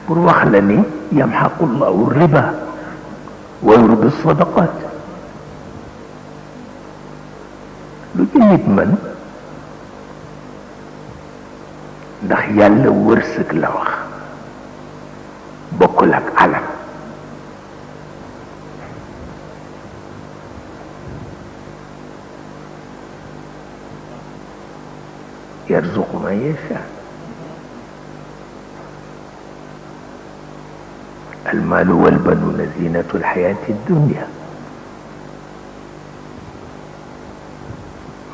pour wax la ni yamhaqu llahu riba wa yurbi sadaqat lu ci nit man ndax yàlla wërsëg la wax bokkul ak alal yarzuqu man yasha المال والبنون زينة الحياة الدنيا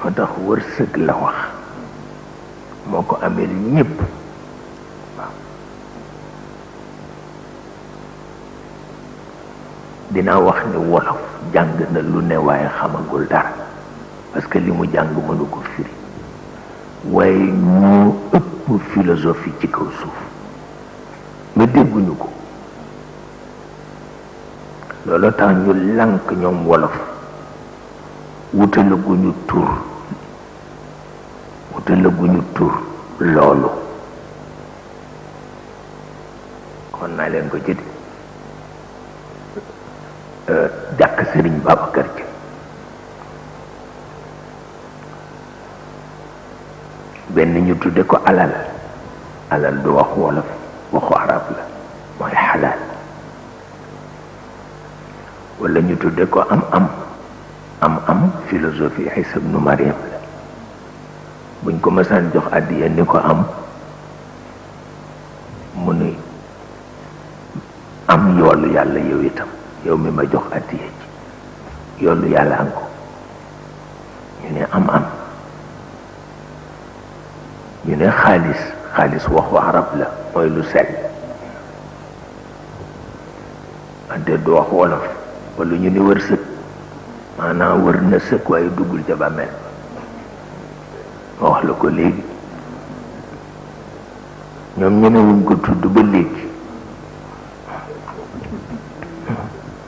moo tax wërsëg la wax moo ko amel ñépp waaw dinaa wax ni wolof jàng na lu ne waaye xamagul dara parce que li mu jàng mënu ko firi waaye ñoo ëpp philosophie ci kaw suuf nga dégguñu ko loolu tax ñu lànk ñoom wolof wutalaguñu tur loolu kon naa leen ko jëdi jàkk Sëriñ Babacar Sy benn ñu tudde ko alal du wax wolof waxu arab la mooy xalaal wala ñu tudde ko am philosophie Isa ibnu Maryam la buñ ko mësaan jox àddiya ni ko am mu ni am yoolu yàlla yow itam yow mi ma jox àddiya ci yoolu yàlla an ko ñu ne am ñu ne xaalis waxu arab la mooy lu sell ante du wax wolof wala ñu ni wërsëg maanaam wër na sëkk waaye duggul ca bàmmeel ma wax la ko léegi ñoom ñemewuñ ko tudd ba léegi